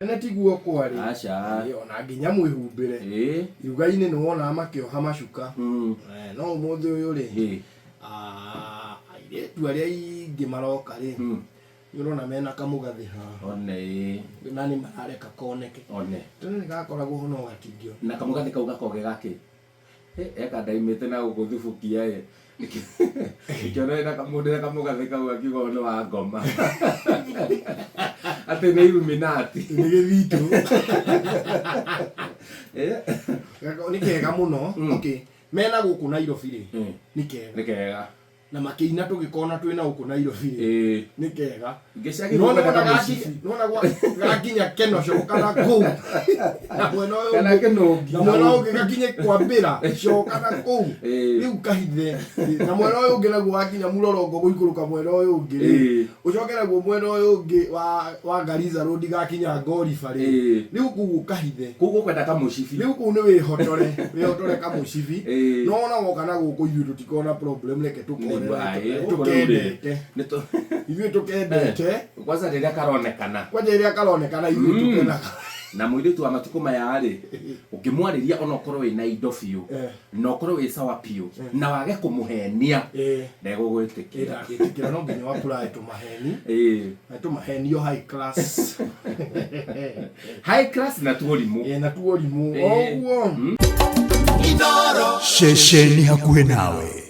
Tene tiguo kwarĩ. Aca. Ĩ, ona nginya mwĩhumbĩre. Ĩĩ. Iruga-inĩ nĩ wonaga makĩoha macuka. Eh, no ũmũthĩ ũyũ rĩ, ah, airĩtu arĩa aingĩ maroka rĩ, nĩ ũrona mena kamũgathĩ haha. One ĩĩ. Na nĩ marareka koneke. One. Tene nĩ gakoragwo ho no gatingĩoneka. Na kamũgathĩ kau gakoragwo ge gakĩ? Eka ndaimĩte na gũkũ thubukia ĩ. Ngĩona ena kamũndũ na kamũgathĩ kau akiuga ũyũ nĩ wa ngoma. Atĩ nĩ Illuminati. Nĩ gĩthitũ. Eh? Gako nĩ kega mũno. Okay. Mena gũkũ Nairobi rĩ, nĩ kega. Nĩ kega. Na makĩina tũgĩkona twĩna gũkũ Nairobi rĩ, Ĩĩ. nĩ kega. Gĩcagi No kwenda nĩwona kamũcibi. nĩwona gakinya Kenosha kana kũu. Na mwena ũyũ Kana ũngĩ- Kĩnũngi. na mwena ũyũ ũngĩ gakinye kwambĩra coka na kũu. Ĩĩ. Rĩu kahithe. Na mwena ũyũ ũngĩ naguo wakinya mũrorongo gũikũrũka mwena ũyũ ũngĩ rĩ. Ĩĩ. Ũcoke naguo mwena ũyũ ũngĩ wa wa Garissa Road gakinya Ngoriba rĩ. Ĩĩ. Rĩu kũu ũkahithe. Kũu gũkwenda kamũcibi. Rĩu kũu nĩ wĩhotore, wĩhotore kamũcibi. Ĩĩ. No ona woka na gũkũ ithuĩ tũtikona problem reke tũkone Nĩguo, aĩ, gũkũ rĩu rĩ, tũkendete. nĩ tũ- Ithuĩ tũkendete. Kwanza rĩrĩa karonekana. Kwanja rĩrĩa karonekana ithuĩ tũkenaga. Na mũirĩtu wa matukũ maya rĩ, ũngĩmwarĩria ona ũkorwo wĩna indo biũ, Eh. na ũkorwo wĩ sawa biũ, na wage kũmũhenia, Eh. ndegũgwĩtĩkĩra. Ndangĩtĩkĩra no nginya wa-apply tũmaheni. Ĩĩ. Na tũmahenio high class. High class na tuorimũ. Ĩĩ, na tuorimũ. Ĩĩ. Oguo. Ceceni hakuhĩ nawe.